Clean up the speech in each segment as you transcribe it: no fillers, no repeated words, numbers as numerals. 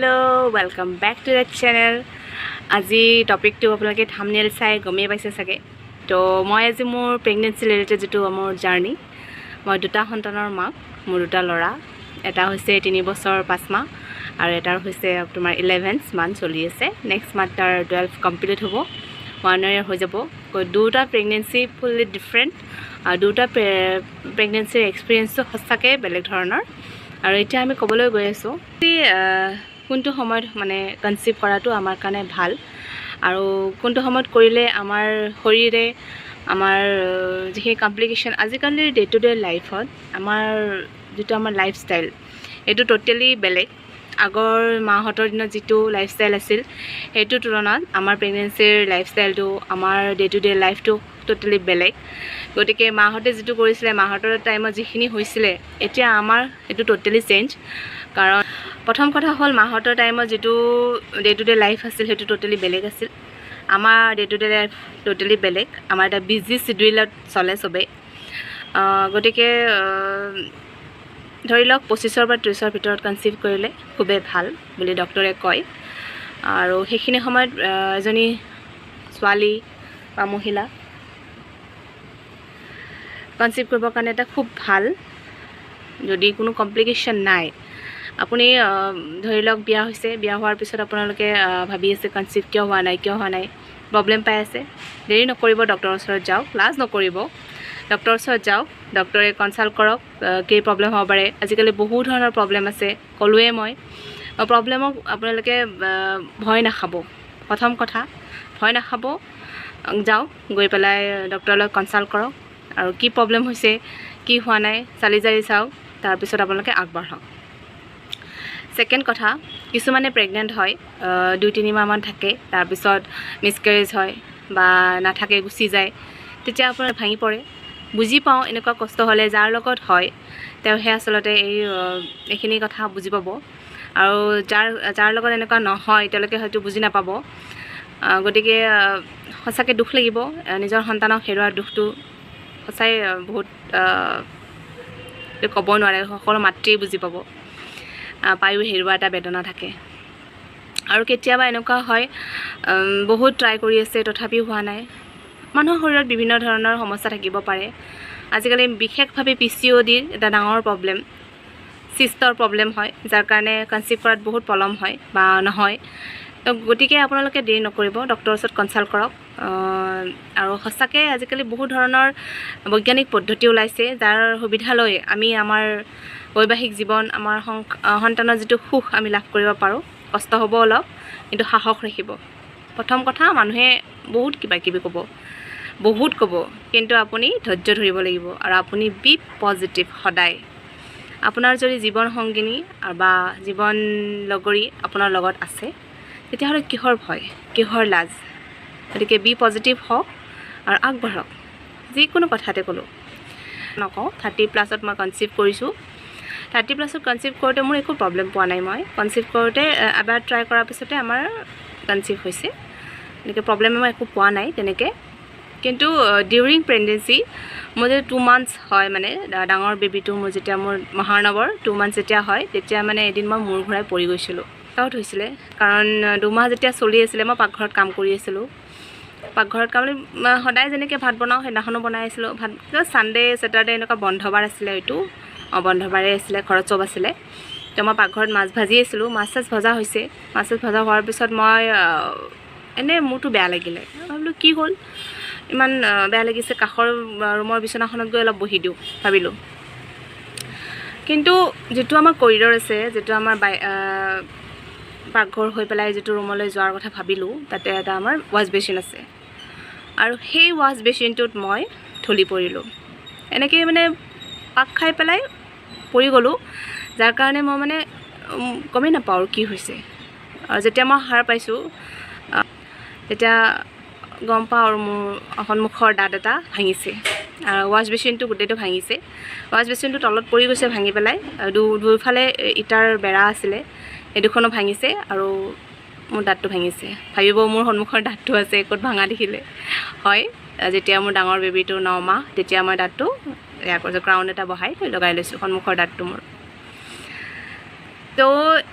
Hello, welcome back to the channel. আজি টপিকটো আপোনালোকে থামনেল চাই গমেই পাইছে চাগে। তো মই আজি মোৰ প্ৰেগনেঞ্চি ৰিলেটেড যিটো মোৰ জাৰ্ণি, মই দুটা সন্তানৰ মাক, মোৰ দুটা ল'ৰা, এটা হৈছে 3 বছৰ 5 মাহ আৰু এটাৰ হৈছে তোমাৰ 11 মান্থ চলি আছে। নেক্সট মান্থ তাৰ 12 কমপ্লিট হ'ব, ওৱান ইয়েৰ হৈ যাব। দুটা প্ৰেগনেঞ্চি ফুল্লি ডিফাৰেণ্ট আৰু দুটা প্ৰেগনেঞ্চিৰ এক্সপিৰিয়েঞ্চটো সঁচাকৈ বেলেগ ধৰণৰ। আৰু এতিয়া আমি ক'বলৈ গৈ আছোঁ কোনটো সময়ত মানে কনচিভ কৰাটো আমাৰ কাৰণে ভাল আৰু কোনটো সময়ত কৰিলে আমাৰ শৰীৰে আমাৰ যিখিনি কমপ্লিকেশ্যন, আজিকালিৰ ডে টু ডে লাইফত আমাৰ যিটো আমাৰ লাইফষ্টাইল, এইটো ট'টেলি বেলেগ। আগৰ মাহঁতৰ দিনত যিটো লাইফষ্টাইল আছিল, সেইটোৰ তুলনাত আমাৰ প্ৰেগনেঞ্চিৰ লাইফষ্টাইলটো, আমাৰ ডে টু ডে লাইফটো ট'টেলি বেলেগ। গতিকে মাহঁতে যিটো কৰিছিলে, মাহঁতৰ টাইমত যিখিনি হৈছিলে, এতিয়া আমাৰ সেইটো ট'টেলি চেঞ্জ। কাৰণ প্ৰথম কথা হ'ল, মাহঁতৰ টাইমত যিটো ডে টু ডে লাইফ আছিল, সেইটো ট'টেলি বেলেগ আছিল। আমাৰ day to day life totally বেলেগ। আমাৰ এটা বিজি চিডিউলত চলে চবেই। গতিকে ধৰি লওক 25ৰ পৰা 30ৰ ভিতৰত কনচিভ কৰিলে খুবেই ভাল বুলি ডক্টৰে কয়। আৰু সেইখিনি সময়ত এজনী ছোৱালী বা মহিলা কনচিভ কৰিবৰ কাৰণে এটা খুব ভাল, যদি কোনো কমপ্লিকেশ্যন নাই। আপুনি ধৰি লওক বিয়া হৈছে, বিয়া হোৱাৰ পিছত আপোনালোকে ভাবি আছে কনচিভ কিয় হোৱা নাই, কিয় হোৱা নাই, প্ৰব্লেম পাই আছে, দেৰি নকৰিব, ডক্টৰৰ ওচৰত যাওক। লাজ নকৰিব, ডক্টৰৰ ওচৰত যাওক, ডক্টৰে কনচাল্ট কৰক কি প্ৰব্লেম হ'ব পাৰে। আজিকালি বহু ধৰণৰ প্ৰব্লেম আছে, ক'লোৱেই মই। প্ৰব্লেমক আপোনালোকে ভয় নাখাব। প্ৰথম কথা, ভয় নাখাব, যাওক, গৈ পেলাই ডক্টৰৰ লগত কনচাল্ট কৰক আৰু কি প্ৰব্লেম হৈছে, কি হোৱা নাই চালি জাৰি চাওক, তাৰপিছত আপোনালোকে আগবাঢ়ক। ছেকেণ্ড কথা, কিছুমানে প্ৰেগনেণ্ট হয়, 2-3 মাহমান থাকে, তাৰপিছত মিছকেৰেজ হয় বা নাথাকে, গুচি যায়। তেতিয়া আপোনাৰ ভাঙি পৰে, বুজি পাওঁ। এনেকুৱা কষ্ট হ'লে যাৰ লগত হয়, তেওঁহে আচলতে এইখিনি কথা বুজি পাব আৰু যাৰ যাৰ লগত এনেকুৱা নহয়, তেওঁলোকে হয়তো বুজি নাপাব। গতিকে সঁচাকৈ দুখ লাগিব। নিজৰ সন্তানক হেৰুৱাৰ দুখটো সঁচাই বহুত ক'ব নোৱাৰে, সকলো মাতৃয়ে বুজি পাব। পায়ো হেৰুৱা এটা বেদনা থাকে। আৰু কেতিয়াবা এনেকুৱা হয়, বহুত ট্ৰাই কৰি আছে, তথাপিও হোৱা নাই। মানুহৰ শৰীৰত বিভিন্ন ধৰণৰ সমস্যা থাকিব পাৰে। আজিকালি বিশেষভাৱে পিচিঅ'ডিৰ এটা ডাঙৰ প্ৰব্লেম, চিষ্টৰ প্ৰব্লেম হয়, যাৰ কাৰণে কনচিভ কৰাত বহুত পলম হয় বা নহয়। তো গতিকে আপোনালোকে দেৰি নকৰিব, ডক্টৰৰ ওচৰত কনচাল্ট কৰক। আৰু সঁচাকৈ আজিকালি বহুত ধৰণৰ বৈজ্ঞানিক পদ্ধতি ওলাইছে, যাৰ সুবিধা লৈ আমি আমাৰ বৈবাহিক জীৱন, আমাৰ সন্তানৰ যিটো সুখ আমি লাভ কৰিব পাৰোঁ। কষ্ট হ'ব অলপ, কিন্তু সাহস ৰাখিব। প্ৰথম কথা, মানুহে বহুত কিবা কিবি ক'ব, বহুত ক'ব, কিন্তু আপুনি ধৈৰ্য ধৰিব লাগিব আৰু আপুনি বি পজিটিভ সদায়। আপোনাৰ যদি জীৱন সংগিনী বা জীৱন লগৰী আপোনাৰ লগত আছে, তেতিয়াহ'লে কিহৰ ভয়, কিহৰ লাজ? গতিকে বি পজিটিভ হওক আৰু আগবাঢ়ক। যিকোনো কথাতে ক'লোঁ নকওঁ, 30 প্লাছত মই কনচিভ কৰিছোঁ। 30 প্লাছত কনচিভ কৰোঁতে মোৰ একো প্ৰব্লেম পোৱা নাই। মই কনচিভ কৰোঁতে এবাৰ ট্ৰাই কৰাৰ পিছতে আমাৰ কনচিভ হৈছে। এনেকৈ প্ৰব্লেম মই একো পোৱা নাই তেনেকৈ। কিন্তু ডিউৰিং প্ৰেগনেঞ্চি মোৰ যেতিয়া 2 মান্থছ হয়, মানে ডাঙৰ বেবীটো মোৰ যেতিয়া, মোৰ মহাৰ্ণৱৰ 2 মান্থছ যেতিয়া হয়, তেতিয়া মানে এদিন মই মূৰ ঘূৰাই পৰি গৈছিলোঁ। আউট হৈছিলে, কাৰণ 2 মাহ যেতিয়া চলি আছিলে, মই পাকঘৰত কাম কৰি আছিলোঁ। পাকঘৰত কাম, সদায় যেনেকৈ ভাত বনাওঁ, সেইদিনাখনো বনাই আছিলোঁ ভাত। ছানডে, ছেটাৰডে এনেকুৱা বন্ধবাৰ আছিলে এইটো, অঁ, বন্ধবাৰেই আছিলে, ঘৰত চব আছিলে। তো মই পাকঘৰত মাছ ভাজি আছিলোঁ। মাছ চাছ ভজা হৈছে। মাছ চাছ ভজা হোৱাৰ পিছত মই এনেই মূৰটো বেয়া লাগিলে। ভাবিলোঁ, কি হ'ল, ইমান বেয়া লাগিছে? কাষৰ ৰুমৰ বিচনাখনত গৈ অলপ বহি দিওঁ ভাবিলোঁ। কিন্তু যিটো আমাৰ কৰিডৰ আছে, যিটো আমাৰ পাকঘৰ হৈ পেলাই যিটো ৰুমলৈ যোৱাৰ কথা ভাবিলোঁ, তাতে এটা আমাৰ ৱাছ বেচিন আছে আৰু সেই ৱাছ বেচিনটোত মই ঢলি পৰিলোঁ। এনেকেই মানে পাক খাই পেলাই পৰি গ'লোঁ, যাৰ কাৰণে মই মানে গমেই নাপাওঁ আৰু কি হৈছে। আৰু যেতিয়া মই সাৰ পাইছোঁ, তেতিয়া গম পাওঁ আৰু মোৰ সন্মুখৰ দাঁত এটা ভাঙিছে আৰু ৱাছ বেচিনটো গোটেইটো ভাঙিছে। ৱাছ বেচিনটো তলত পৰি গৈছে ভাঙি পেলাই। দুয়োফালে ইটাৰ বেৰা আছিলে, সেই দুখনো ভাঙিছে আৰু মোৰ দাঁতটো ভাঙিছে। ভাবিব মোৰ সন্মুখৰ দাঁতটো আছে, ক'ত ভাঙা দেখিলে হয়। যেতিয়া মোৰ ডাঙৰ বেবীটো 9 মাহ, তেতিয়া মই দাঁতটো এয়া কৰিছোঁ, ক্ৰাউন এটা বহাই লগাই লৈছোঁ সন্মুখৰ দাঁতটো মোৰ। তো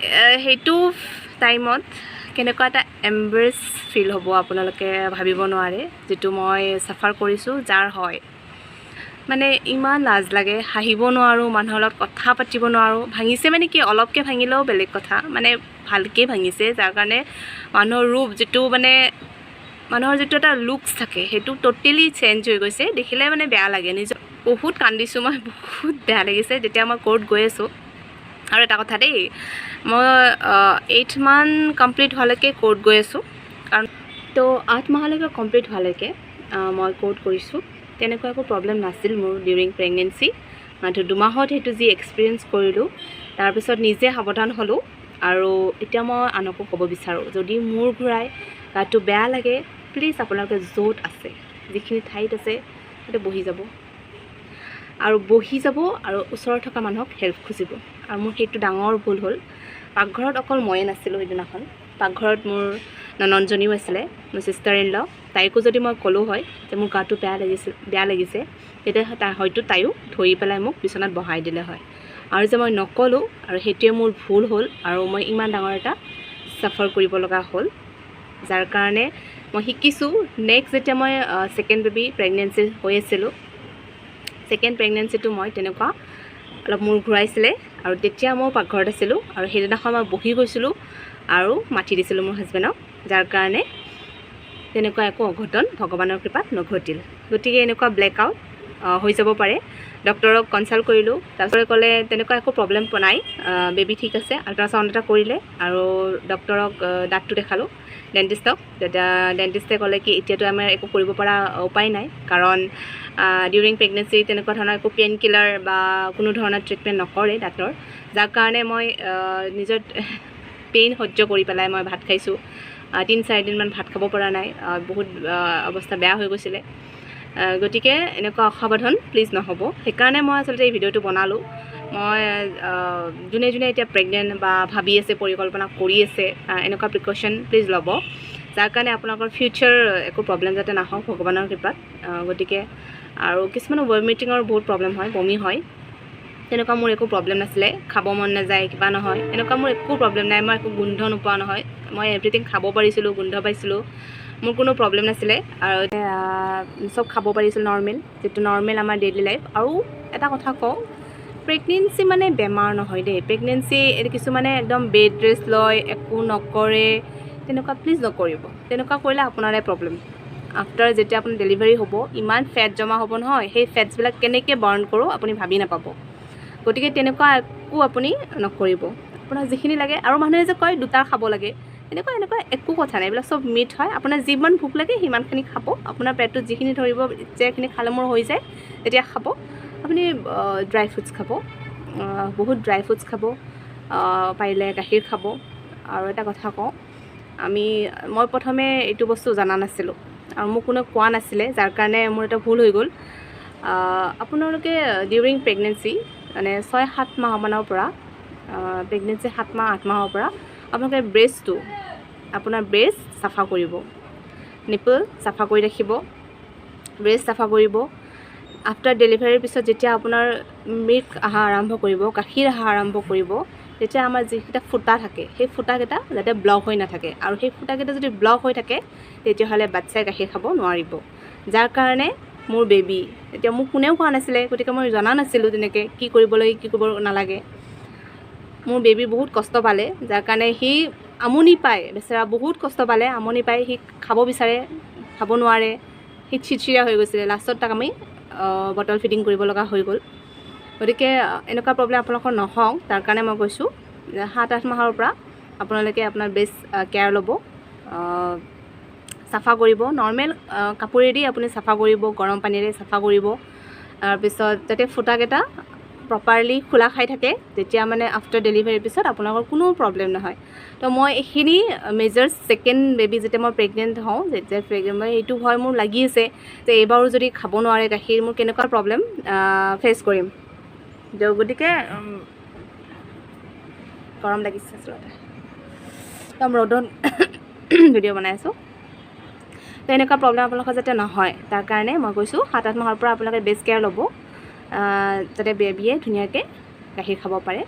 সেইটো টাইমত কেনেকুৱা এটা এম্বেৰেছ ফিল হ'ব, আপোনালোকে ভাবিব নোৱাৰে, যিটো মই চাফাৰ কৰিছোঁ। যাৰ হয়, মানে ইমান লাজ লাগে, হাঁহিব নোৱাৰোঁ, মানুহৰ লগত কথা পাতিব নোৱাৰোঁ। ভাঙিছে মানে কি, অলপকৈ ভাঙিলেও বেলেগ কথা, মানে ভালকৈ ভাঙিছে, যাৰ কাৰণে মানুহৰ ৰূপ যিটো, মানে মানুহৰ যিটো এটা লুকছ থাকে, সেইটো ট'টেলি চেঞ্জ হৈ গৈছে। দেখিলে মানে বেয়া লাগে নিজৰ। বহুত কান্দিছোঁ মই, বহুত বেয়া লাগিছে যেতিয়া মই ক'ৰ্ট গৈ আছোঁ। আৰু এটা কথা দেই, মই 8 মান্থ কমপ্লিট হোৱালৈকে ক'ৰ্ট গৈ আছোঁ। কাৰণ তো 8 মাহলৈকে কমপ্লিট হোৱালৈকে মই ক'ৰ্ট কৰিছোঁ। তেনেকুৱা একো প্ৰব্লেম নাছিল মোৰ ডিউৰিং প্ৰেগনেঞ্চি। মাত্ৰ 2 মাহত সেইটো যি এক্সপিৰিয়েঞ্চ কৰিলোঁ, তাৰপিছত নিজে সাৱধান হ'লোঁ। আৰু এতিয়া মই আনকো ক'ব বিচাৰোঁ, যদি মূৰ ঘূৰাই, গাটো বেয়া লাগে, প্লিজ আপোনালোকে য'ত আছে, যিখিনি ঠাইত আছে, তাতে বহি যাব আৰু বহি যাব আৰু ওচৰত থকা মানুহক হেল্প খুজিব। আৰু মোৰ সেইটো ডাঙৰ ভুল হ'ল। পাকঘৰত অকল ময়ে নাছিলোঁ সেইদিনাখন, পাকঘৰত মোৰ ননদজনীও আছিলে, মোৰ ছিষ্টাৰ ইন ল। তাইকো যদি মই ক'লোঁ হয় যে মোৰ গাটো বেয়া লাগিছিল, বেয়া লাগিছে, তেতিয়া তাই হয়তো তাইও ধৰি পেলাই মোক বিচনাত বহাই দিলে হয়। আৰু যে মই নক'লোঁ আৰু সেইটোৱে মোৰ ভুল হ'ল আৰু মই ইমান ডাঙৰ এটা চাফাৰ কৰিব লগা হ'ল, যাৰ কাৰণে মই শিকিছোঁ। নেক্সট যেতিয়া মই ছেকেণ্ড বেবী প্ৰেগনেঞ্চি হৈ আছিলোঁ, ছেকেণ্ড প্ৰেগনেঞ্চিটো মই তেনেকুৱা অলপ মূৰ ঘূৰাইছিলে আৰু তেতিয়া মই পাকঘৰত আছিলোঁ আৰু সেইদিনাখন মই বহি গৈছিলোঁ আৰু মাতি দিছিলোঁ মোৰ হাজবেণ্ডক, যাৰ কাৰণে তেনেকুৱা একো অঘটন ভগৱানৰ কৃপাত নঘটিল। গতিকে এনেকুৱা ব্লেক আউট হৈ যাব পাৰে। ডক্টৰক কনচাল্ট কৰিলোঁ। তাৰপিছত ক'লে তেনেকুৱা একো প্ৰব্লেম নাই, বেবী ঠিক আছে। আল্ট্ৰাচাউণ্ড এটা কৰিলে আৰু ডক্টৰক দাঁতটো দেখালোঁ, ডেণ্টিষ্টক। তেতিয়া ডেণ্টিষ্টে ক'লে কি এতিয়াতো আমাৰ একো কৰিব পৰা উপায় নাই, কাৰণ ডিউৰিং প্ৰেগনেঞ্চি তেনেকুৱা ধৰণৰ একো পেইন কিলাৰ বা কোনো ধৰণৰ ট্ৰিটমেণ্ট নকৰে দাঁতৰ। যাৰ কাৰণে মই নিজৰ পেইন সহ্য কৰি পেলাই মই ভাত খাইছোঁ। 3-4 দিনমান ভাত খাব পৰা নাই, বহুত অৱস্থা বেয়া হৈ গৈছিলে। গতিকে এনেকুৱা অসাৱধান প্লিজ নহ'ব। সেইকাৰণে মই আচলতে এই ভিডিঅ'টো বনালোঁ। মই যোনে যোনে এতিয়া প্ৰেগনেণ্ট বা ভাবি আছে, পৰিকল্পনা কৰি আছে, এনেকুৱা প্ৰিকশ্যন প্লিজ ল'ব, যাৰ কাৰণে আপোনালোকৰ ফিউচাৰ একো প্ৰব্লেম যাতে নাহওক ভগৱানৰ কৃপাত। গতিকে আৰু কিছুমানৰ ভমিটিঙৰ বহুত প্ৰব্লেম হয়, বমি হয়। তেনেকুৱা মোৰ একো প্ৰব্লেম নাছিলে। খাব মন নাযায়, কিবা নহয়, এনেকুৱা মোৰ একো প্ৰব্লেম নাই। মই একো গোন্ধ নোপোৱা নহয়, মই এভৰিথিং খাব পাৰিছিলোঁ, গোন্ধ পাইছিলোঁ, মোৰ কোনো প্ৰব্লেম নাছিলে আৰু চব খাব পাৰিছিলোঁ নৰ্মেল, যিটো নৰ্মেল আমাৰ ডেইলি লাইফ। আৰু এটা কথা কওঁ, প্ৰেগনেঞ্চি মানে বেমাৰ নহয় দেই। প্ৰেগনেঞ্চি কিছুমানে একদম বেড ৰেষ্ট লয়, একো নকৰে, তেনেকুৱা প্লিজ নকৰিব। তেনেকুৱা কৰিলে আপোনাৰে প্ৰব্লেম। আফটাৰ যেতিয়া আপোনাৰ ডেলিভাৰী হ'ব, ইমান ফেট জমা হ'ব নহয়, সেই ফেটছবিলাক কেনেকৈ বাৰ্ণ কৰোঁ আপুনি ভাবি নাপাব। গতিকে তেনেকুৱা একো আপুনি নকৰিব। আপোনাক যিখিনি লাগে। আৰু মানুহে যে কয় দুটা খাব লাগে, এনেকুৱা এনেকুৱা একো কথা নাই। এইবিলাক চব মিথ হয়। আপোনাৰ যিমান ভোক লাগে সিমানখিনি খাব। আপোনাৰ পেটটোত যিখিনি ধৰিব যে এইখিনি খালে মোৰ হৈ যায়, তেতিয়া খাব। আপুনি ড্ৰাই ফ্ৰুটছ খাব, বহুত ড্ৰাই ফ্ৰুটছ খাব, পাৰিলে গাখীৰ খাব। আৰু এটা কথা কওঁ, মই প্ৰথমে এইটো বস্তু জনা নাছিলোঁ আৰু মোক কোনেও কোৱা নাছিলে, যাৰ কাৰণে মোৰ এটা ভুল হৈ গ'ল। আপোনালোকে ডিউৰিং প্ৰেগনেঞ্চি, মানে 6-7 মাহমানৰ পৰা, প্ৰেগনেঞ্চি 7 মাহ 8 মাহৰ পৰা আপোনালোকে ব্ৰেষ্টটো, আপোনাৰ ব্ৰেষ্ট চাফা কৰিব, নিপল চাফা কৰি ৰাখিব, ব্ৰেষ্ট চাফা কৰিব। আফটাৰ ডেলিভাৰীৰ পিছত যেতিয়া আপোনাৰ মিল্ক অহা আৰম্ভ কৰিব, গাখীৰ অহা আৰম্ভ কৰিব, তেতিয়া আমাৰ যিকেইটা ফুটা থাকে, সেই ফুটাকেইটা যাতে ব্লক হৈ নাথাকে। আৰু সেই ফুটাকেইটা যদি ব্লক হৈ থাকে, তেতিয়াহ'লে বাচ্ছাই গাখীৰ খাব নোৱাৰিব। যাৰ কাৰণে মোৰ বেবী, এতিয়া মোক কোনেও কোৱা নাছিলে, গতিকে মই জনা নাছিলোঁ তেনেকৈ কি কৰিব লাগে, কি কৰিব নালাগে। মোৰ বেবী বহুত কষ্ট পালে, যাৰ কাৰণে সি আমনি পায়, বেচেৰা বহুত কষ্ট পালে। আমনি পাই সি খাব বিচাৰে, খাব নোৱাৰে, সি চিৰচিৰা হৈ গৈছিলে। লাষ্টত তাক আমি বটল ফিডিং কৰিব লগা হৈ গ'ল। গতিকে এনেকুৱা প্ৰব্লেম আপোনালোকৰ নহওক, তাৰ কাৰণে মই কৈছোঁ যে 7-8 মাহৰ পৰা আপোনালোকে আপোনাৰ বেষ্ট কেয়াৰ ল'ব, চাফা কৰিব। নৰ্মেল কাপোৰেদি আপুনি চাফা কৰিব, গৰম পানীৰে চাফা কৰিব। তাৰপিছত যাতে ফুটাকেইটা প্ৰপাৰলি খোলা খাই থাকে, তেতিয়া মানে আফটাৰ ডেলিভাৰীৰ পিছত আপোনালোকৰ কোনো প্ৰব্লেম নহয়। তো মই এইখিনি মেজাৰ্ছ ছেকেণ্ড বেবী যেতিয়া মই প্ৰেগনেণ্ট হওঁ, যেতিয়া প্ৰেগনেণ্ট, মই এইটো ভয় মোৰ লাগি আছে যে এইবাৰো যদি খাব নোৱাৰে গাখীৰ, মোৰ কেনেকুৱা প্ৰব্লেম ফেচ কৰিম। তো গতিকে গৰম লাগিছে আচলতে, একদম ৰ'দত ভিডিঅ' বনাই আছোঁ। তো এনেকুৱা প্ৰব্লেম আপোনালোকৰ যাতে নহয়, তাৰ কাৰণে মই কৈছোঁ, 7-8 মাহৰ পৰা আপোনালোকে বেষ্ট কেয়াৰ ল'ব, যাতে বেবীয়ে ধুনীয়াকৈ গাখীৰ খাব পাৰে।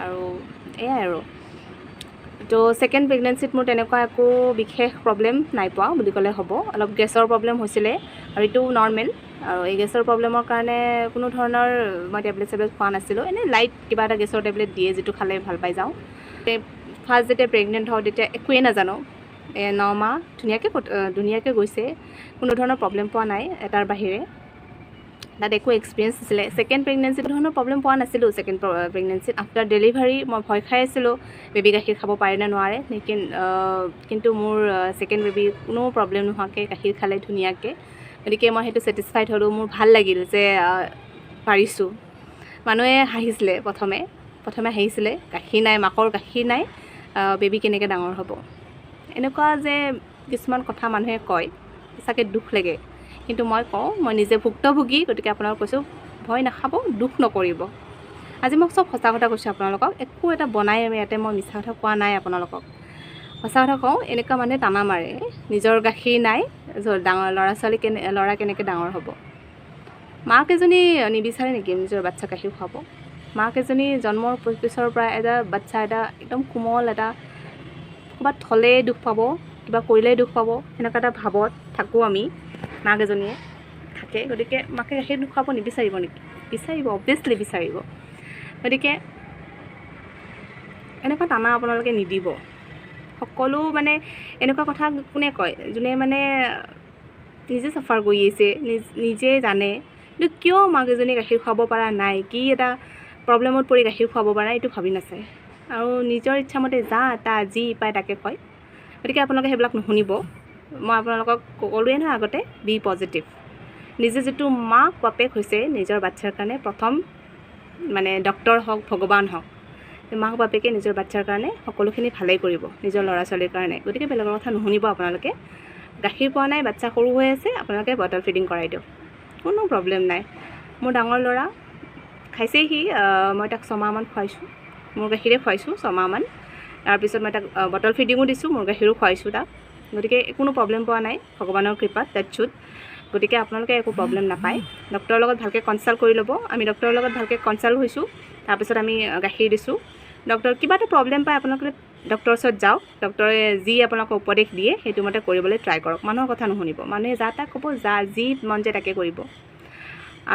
আৰু এয়াই আৰু। তো ছেকেণ্ড প্ৰেগনেঞ্চিত মোৰ তেনেকুৱা একো বিশেষ প্ৰব্লেম নাই পোৱা বুলি ক'লে হ'ব। অলপ গেছৰ প্ৰব্লেম হৈছিলে আৰু এইটো নৰ্মেল। আৰু এই গেছৰ প্ৰব্লেমৰ কাৰণে কোনো ধৰণৰ মই টেবলেট চেবলেট খোৱা নাছিলোঁ। এনেই লাইট কিবা এটা গেছৰ টেবলেট দিয়ে, যিটো খালে ভাল পাই যাওঁ। ফাৰ্ষ্ট যেতিয়া প্ৰেগনেণ্ট হওঁ, তেতিয়া একোৱেই নাজানো। 9 মাহ ধুনীয়াকৈ গৈছে, কোনো ধৰণৰ প্ৰব্লেম পোৱা নাই এটাৰ বাহিৰে। তাত একো এক্সপিৰিয়েঞ্চ নাছিলে। ছেকেণ্ড প্ৰেগনেঞ্চিত ধৰণৰ প্ৰব্লেম পোৱা নাছিলোঁ। ছেকেণ্ড প্ৰেগনেঞ্চিত আফটাৰ ডেলিভাৰী মই ভয় খাই আছিলোঁ, বেবী গাখীৰ খাব পাৰে নে নোৱাৰে। লেকিন কিন্তু মোৰ ছেকেণ্ড বেবী কোনো প্ৰব্লেম নোহোৱাকৈ গাখীৰ খালে ধুনীয়াকৈ। গতিকে মই সেইটো ছেটিছফাইড হ'লোঁ। মোৰ ভাল লাগিল যে পাৰিছোঁ। মানুহে হাঁহিছিলে প্ৰথমে প্ৰথমে, হাঁহিছিলে, গাখীৰ নাই, মাকৰ গাখীৰ নাই, বেবী কেনেকৈ ডাঙৰ হ'ব, এনেকুৱা যে কিছুমান কথা মানুহে কয়, সঁচাকৈ দুখ লাগে। কিন্তু মই কওঁ, মই নিজে ভুক্তভোগী, গতিকে আপোনালোকক কৈছোঁ, ভয় নাখাব, দুখ নকৰিব। আজি মই চব সঁচা কথা কৈছোঁ আপোনালোকক। একো এটা বনাই ইয়াতে মই মিছা কথা কোৱা নাই আপোনালোকক। সঁচা কথা কওঁ, এনেকুৱা মানুহে টানা মাৰে, নিজৰ গাখীৰ নাই, ডাঙৰ ল'ৰা ছোৱালী কেনে, ল'ৰা কেনেকৈ ডাঙৰ হ'ব? মাক এজনী নিবিচাৰে নেকি নিজৰ বাচ্ছাক গাখীৰ খুৱাব? মাক এজনী জন্মৰ পিছৰ পৰা এটা বাচ্ছা এটা একদম কোমল এটা, ক'ৰবাত থ'লেই দুখ পাব, কিবা কৰিলেই দুখ পাব, সেনেকুৱা এটা ভাৱত থাকোঁ আমি। মাক এজনীয়ে থাকে, গতিকে মাকে গাখীৰ খুৱাব নিবিচাৰিব নেকি? বিচাৰিব, অবভিয়াছলি বিচাৰিব। গতিকে এনেকুৱা টানা আপোনালোকে নিদিব। সকলো মানে এনেকুৱা কথা কোনে কয়? যোনে মানে নিজে চাফাৰ কৰি আহিছে, নিজে জানে। কিন্তু কিয় মাক এজনী গাখীৰ খুৱাব পৰা নাই, কি এটা প্ৰব্লেমত পৰি গাখীৰ খুৱাব পৰা নাই, এইটো ভাবি নাচায় আৰু নিজৰ ইচ্ছামতে যা তা যি পায় তাকে কয়। গতিকে আপোনালোকে সেইবিলাক নুশুনিব। মই আপোনালোকক ক'লোৱে নহয় আগতে, বি পজিটিভ। নিজে যিটো মাক বাপেক হৈছে নিজৰ বাচ্ছাৰ কাৰণে প্ৰথম, মানে ডক্তৰ হওক, ভগৱান হওক, মাক বাপেকে নিজৰ বাচ্ছাৰ কাৰণে সকলোখিনি ভালেই কৰিব, নিজৰ ল'ৰা ছোৱালীৰ কাৰণে। গতিকে বেলেগৰ কথা নুশুনিব আপোনালোকে। গাখীৰ পোৱা নাই, বাচ্ছা সৰু হৈ আছে, আপোনালোকে বটল ফিডিং কৰাই দিয়ক, কোনো প্ৰব্লেম নাই। মোৰ ডাঙৰ ল'ৰা খাইছেই সি। মই তাক 6 মাহমান খুৱাইছোঁ, মোৰ গাখীৰে খুৱাইছোঁ 6 মাহমান। তাৰপিছত মই তাক বটল ফিডিঙো দিছোঁ, মোৰ গাখীৰো খুৱাইছোঁ তাক। গতিকে কোনো প্ৰব্লেম পোৱা নাই ভগৱানৰ কৃপাত, টাচউড। গতিকে আপোনালোকে একো প্ৰব্লেম নাপায়। ডক্টৰৰ লগত ভালকৈ কনচাল্ট কৰি ল'ব। আমি ডক্টৰৰ লগত ভালকৈ কনচাল্ট হৈছোঁ, তাৰপিছত আমি গাখীৰ দিছোঁ। ডক্টৰ কিবা এটা প্ৰব্লেম পায় আপোনালোকে ডক্টৰৰ ওচৰত যাওক। ডক্টৰে যি আপোনালোকক উপদেশ দিয়ে, সেইটো মতে কৰিবলৈ ট্ৰাই কৰক। মানুহৰ কথা নুশুনিব। মানুহে যা তাক ক'ব, যা যি মন যায় তাকে কৰিব।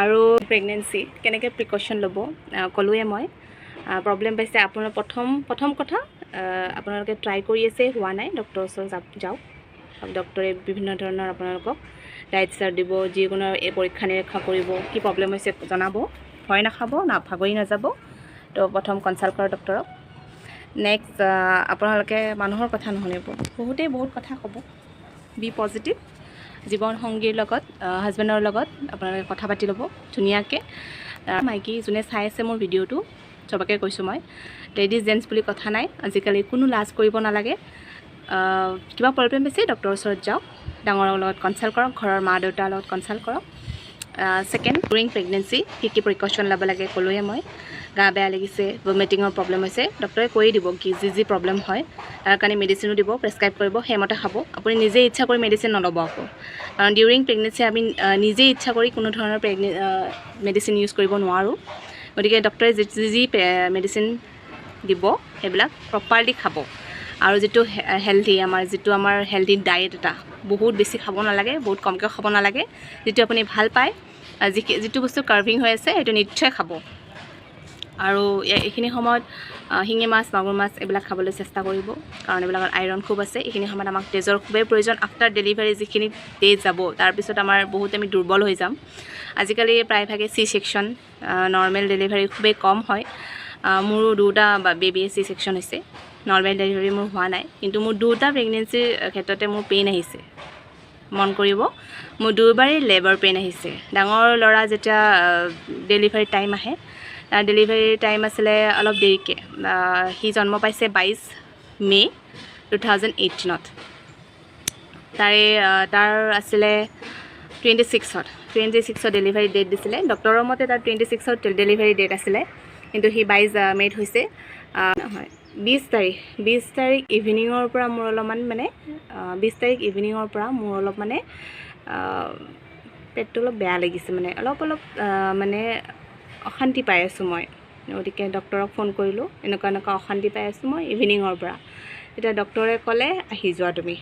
আৰু প্ৰেগনেঞ্চি কেনেকৈ প্ৰিকশ্যন ল'ব ক'লোৱে মই। প্ৰব্লেম পাইছে আপোনাৰ, প্ৰথম প্ৰথম কথা, আপোনালোকে ট্ৰাই কৰি আছে, হোৱা নাই, ডক্টৰৰ ওচৰত যাওক। ডক্টৰে বিভিন্ন ধৰণৰ আপোনালোকক ডায়েট চাৰ্ট দিব, যিকোনো এই পৰীক্ষা নিৰীক্ষা কৰিব, কি প্ৰব্লেম হৈছে জনাব। ভয় নাখাব না, ভাগৰি নাযাব। তো প্ৰথম কনচাল্ট কৰক ডক্টৰক। নেক্সট, আপোনালোকে মানুহৰ কথা নুশুনিব। বহুতেই বহুত কথা ক'ব। B positive. জীৱন সংগীৰ লগত, হাজবেণ্ডৰ লগত আপোনালোকে কথা পাতি ল'ব ধুনীয়াকৈ। মাইকী যোনে চাই আছে মোৰ ভিডিঅ'টো, চবকে কৈছোঁ মই, লেডিজ জেণ্টছ বুলি কথা নাই আজিকালি, কোনো লাজ কৰিব নালাগে। কিবা প্ৰব্লেম পাইছে, ডক্টৰৰ ওচৰত যাওক, ডাঙৰৰ লগত কনচাল্ট কৰক, ঘৰৰ মা দেউতাৰ লগত কনচাল্ট কৰক। ছেকেণ্ড, ডিউৰিং প্ৰেগনেঞ্চি কি কি প্ৰিকশ্যন ল'ব লাগে ক'লোৱে মই। গা বেয়া লাগিছে, ভমিটিঙৰ প্ৰব্লেম হৈছে, ডক্টৰে কৈয়ে দিব কি যি যি প্ৰব্লেম হয়, তাৰ কাৰণে মেডিচিনো দিব, প্ৰেছক্ৰাইব কৰিব, সেইমতে খাব। আপুনি নিজে ইচ্ছা কৰি মেডিচিন নল'ব আকৌ, কাৰণ ডিউৰিং প্ৰেগনেঞ্চি আমি নিজে ইচ্ছা কৰি কোনো ধৰণৰ মেডিচিন ইউজ কৰিব নোৱাৰোঁ। গতিকে ডক্টৰে যি যি মেডিচিন দিব, সেইবিলাক প্ৰপাৰলি খাব। আৰু যিটো হেল্থি আমাৰ যিটো আমাৰ হেল্থি ডায়েট এটা, বহুত বেছি খাব নালাগে, বহুত কমকৈ খাব নালাগে। যিটো আপুনি ভাল পায়, যিটো বস্তু ক্ৰেভিং হৈ আছে, সেইটো নিশ্চয় খাব। আৰু এইখিনি সময়ত শিঙি মাছ, মাগুৰ মাছ এইবিলাক খাবলৈ চেষ্টা কৰিব, কাৰণ এইবিলাকত আইৰণ খুব আছে। এইখিনি সময়ত আমাক তেজৰ খুবেই প্ৰয়োজন। আফটাৰ ডেলিভাৰী যিখিনি তেজ যাব, তাৰপিছত আমাৰ বহুত আমি দুৰ্বল হৈ যাম। আজিকালি প্ৰায়ভাগে চি ছেকশ্যন, নৰ্মেল ডেলিভাৰী খুবেই কম হয়। মোৰো দুটা বেবী চি ছেকশ্যন হৈছে, নৰ্মেল ডেলিভাৰী মোৰ হোৱা নাই। কিন্তু মোৰ দুটা প্ৰেগনেঞ্চিৰ ক্ষেত্ৰতে মোৰ পেইন আহিছে। মন কৰিব, মোৰ দুবাৰেই লেবাৰ পেইন আহিছে। ডাঙৰ ল'ৰা যেতিয়া ডেলিভাৰী টাইম আহে, তাৰ ডেলিভাৰী টাইম আছিলে অলপ দেৰিকৈ। সি জন্ম পাইছে 22 মে' 2018ত। তাৰ আছিলে 26ত ডেলিভাৰী ডেট দিছিলে। ডক্টৰৰ মতে তাৰ 26ত ডেলিভাৰী ডেট আছিলে, কিন্তু সি 22 মে'ত হৈছে। নহয়, 20 তাৰিখ, 20 তাৰিখ ইভিনিঙৰ পৰা মোৰ অলপমান মানে 20 তাৰিখ ইভিনিঙৰ পৰা মোৰ অলপ মানে পেটটো অলপ বেয়া লাগিছে, মানে অলপ অলপ মানে অশান্তি পাই আছোঁ মই। গতিকে ডক্টৰক ফোন কৰিলোঁ, এনেকুৱা এনেকুৱা অশান্তি পাই আছোঁ মই ইভিনিঙৰ পৰা। তেতিয়া ডক্টৰে ক'লে আহি যোৱা তুমি।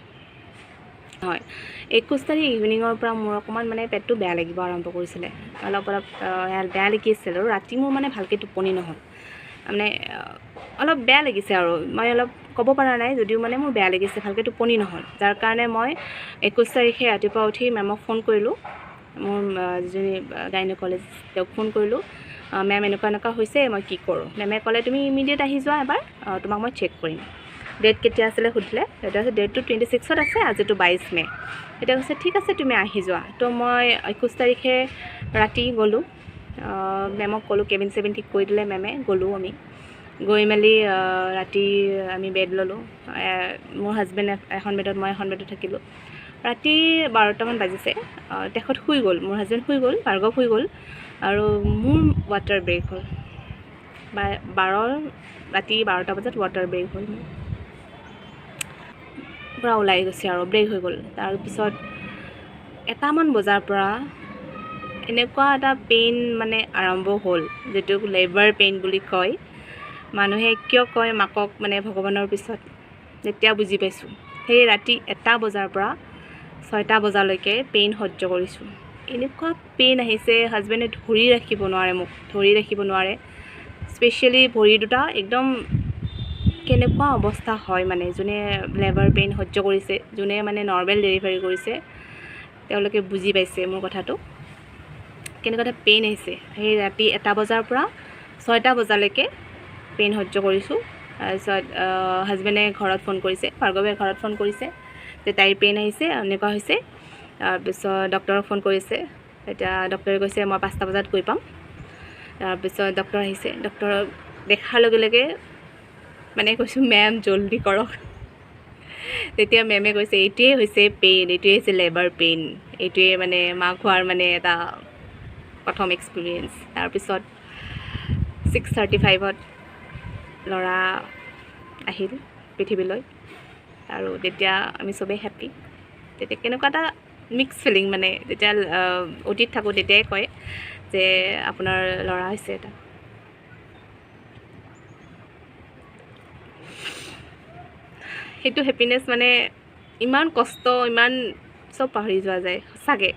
হয়, 21 তাৰিখ ইভিনিঙৰ পৰা মোৰ অকণমান মানে পেটটো বেয়া লাগিব আৰম্ভ কৰিছিলে, অলপ অলপ বেয়া লাগি আছিল। আৰু ৰাতি মোৰ মানে ভালকৈ টোপনি নহ'ল, মানে অলপ বেয়া লাগিছে আৰু মই অলপ ক'ব পৰা নাই যদিও মানে মোৰ বেয়া লাগিছে, ভালকৈ টোপনি নহ'ল। যাৰ কাৰণে মই 21 তাৰিখে ৰাতিপুৱা উঠি মেমক ফোন কৰিলোঁ, মোৰ যিজনী গাইনকলজিষ্ট তেওঁক ফোন কৰিলোঁ, মেম এনেকুৱা এনেকুৱা হৈছে, মই কি কৰোঁ। মেমে ক'লে তুমি ইমিডিয়েট আহি যোৱা এবাৰ, তোমাক মই চেক কৰিম। ডেট কেতিয়া আছিলে সুধিলে, তেতিয়া কৈছে ডেটটো 26ত আছে, আজিতো 22 মে'। তেতিয়া কৈছে ঠিক আছে তুমি আহি যোৱা। তো মই 21 তাৰিখে ৰাতি গ'লোঁ, মেমক ক'লোঁ, কেবিন চেবিন ঠিক কৰি দিলে মেমে, গ'লোঁ আমি। গৈ মেলি ৰাতি আমি বেড ল'লোঁ, মোৰ হাজবেণ্ড এখন বেডত, মই এখন বেডত থাকিলোঁ। ৰাতি 12টামান বাজিছে, তেখেত শুই গ'ল, মোৰ হাজবেণ্ড শুই গ'ল, ভাৰ্গৱ শুই গ'ল, আৰু মোৰ ৱাটাৰ ব্ৰেক হ'ল। ৰাতি 12টা বজাত ৱাটাৰ ব্ৰেক হ'ল, মোৰ পূৰা ওলাই গৈছে আৰু ব্ৰেক হৈ গ'ল। তাৰপিছত 1টামান বজাৰ পৰা এনেকুৱা এটা পেইন মানে আৰম্ভ হ'ল, যিটোক লেবাৰ পেইন বুলি কয়। মানুহে কিয় কয় মাকক মানে ভগৱানৰ পিছত, তেতিয়া বুজি পাইছোঁ। সেই ৰাতি 1টা বজাৰ পৰা 6টা বজালৈকে পেইন সহ্য কৰিছোঁ। এনেকুৱা পেইন আহিছে, হাজবেণ্ডে ধৰি ৰাখিব নোৱাৰে, মোক ধৰি ৰাখিব নোৱাৰে। স্পেচিয়েলি ভৰি দুটা একদম কেনেকুৱা অৱস্থা হয় মানে, যোনে লেবাৰ পেইন সহ্য কৰিছে, যোনে মানে নৰ্মেল ডেলিভাৰী কৰিছে, তেওঁলোকে বুজি পাইছে মোৰ কথাটো, কেনেকুৱা এটা পেইন আহিছে। সেই ৰাতি 1টা বজাৰ পৰা 6টা বজালৈকে পেইন সহ্য কৰিছোঁ। তাৰপিছত হাজবেণ্ডে ঘৰত ফোন কৰিছে, ভাৰ্গৱে ঘৰত ফোন কৰিছে যে তাইৰ পেইন আহিছে, এনেকুৱা হৈছে। তাৰপিছত ডক্টৰক ফোন কৰিছে, এতিয়া ডক্টৰে কৈছে মই 5টা বজাত গৈ পাম। তাৰপিছত ডক্টৰ আহিছে, ডক্টৰক দেখাৰ লগে লগে মানে কৈছোঁ মেম জল্দি কৰক। তেতিয়া মেমে কৈছে এইটোৱে হৈছে পেইন, এইটোৱে হৈছে লেবাৰ পেইন, এইটোৱে মানে মাক হোৱাৰ মানে এটা প্ৰথম এক্সপিৰিয়েঞ্চ। তাৰপিছত 6:35ত ল'ৰা আহিল পৃথিৱীলৈ, আৰু তেতিয়া আমি চবেই হেপ্পী। তেতিয়া কেনেকুৱা এটা মিক্স ফিলিং, মানে যেতিয়া অতীত থাকোঁ তেতিয়াই কয় যে আপোনাৰ ল'ৰা হৈছে এটা। সেইটো হেপিনেছ মানে ইমান কষ্ট, ইমান চব পাহৰি যোৱা যায়, সঁচাকৈ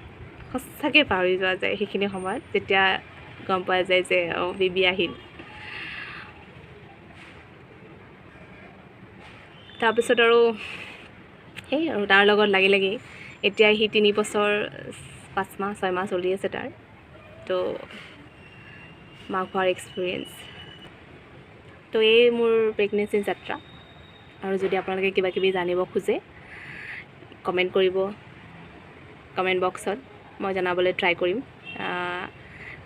সঁচাকৈ পাহৰি যোৱা যায় সেইখিনি সময়ত, যেতিয়া গম পোৱা যায় যে অঁ বেবী আহিল। তাৰপিছত আৰু সেই আৰু তাৰ লগত লাগি লাগি এতিয়া সি 3 বছৰ 5 মাহ 6 মাহ চলি আছে তাৰ। তো মাক হোৱাৰ এক্সপিৰিয়েঞ্চ। তো এই মোৰ প্ৰেগনেঞ্চিৰ যাত্ৰা। আৰু যদি আপোনালোকে কিবা কিবি জানিব খোজে কমেণ্ট কৰিব, কমেণ্ট বক্সত মই জনাবলৈ ট্ৰাই কৰিম।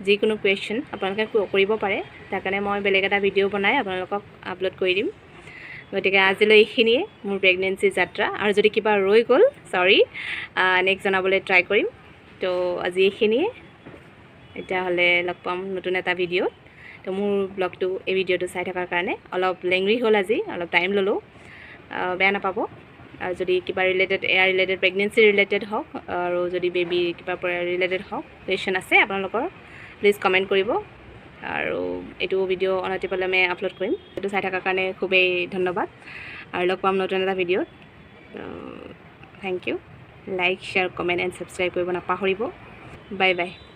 যিকোনো কুৱেশ্যন আপোনালোকে কৰিব পাৰে, তাৰ কাৰণে মই বেলেগ এটা ভিডিঅ' বনাই আপোনালোকক আপলোড কৰি দিম। গতিকে আজিলৈ এইখিনিয়ে মোৰ প্ৰেগনেঞ্চি যাত্ৰা। আৰু যদি কিবা ৰৈ গ'ল চৰি, নেক্সট জনাবলৈ ট্ৰাই কৰিম। তো আজি এইখিনিয়ে, তেতিয়াহ'লে লগ পাম নতুন এটা ভিডিঅ'ত। তো মোৰ ব্লগটো, এই ভিডিঅ'টো চাই থকাৰ কাৰণে অলপ লেংৰি হ'ল আজি, অলপ টাইম ল'লোঁ, বেয়া নাপাব। আৰু যদি কিবা related, air related, pregnancy related হওক, আৰু যদি বেবী কিবা ৰিলেটেড হওক কুৱেশ্যন আছে আপোনালোকৰ, প্লিজ কমেণ্ট কৰিব। আৰু এইটো ভিডিঅ' অনতিপলমে আপলোড কৰিম। এইটো চাই থকাৰ কাৰণে খুবেই ধন্যবাদ, আৰু লগ পাম নতুন এটা ভিডিঅ'ত। Thank you. Like, share, comment and subscribe কৰিব নাপাহৰিব। Bye bye.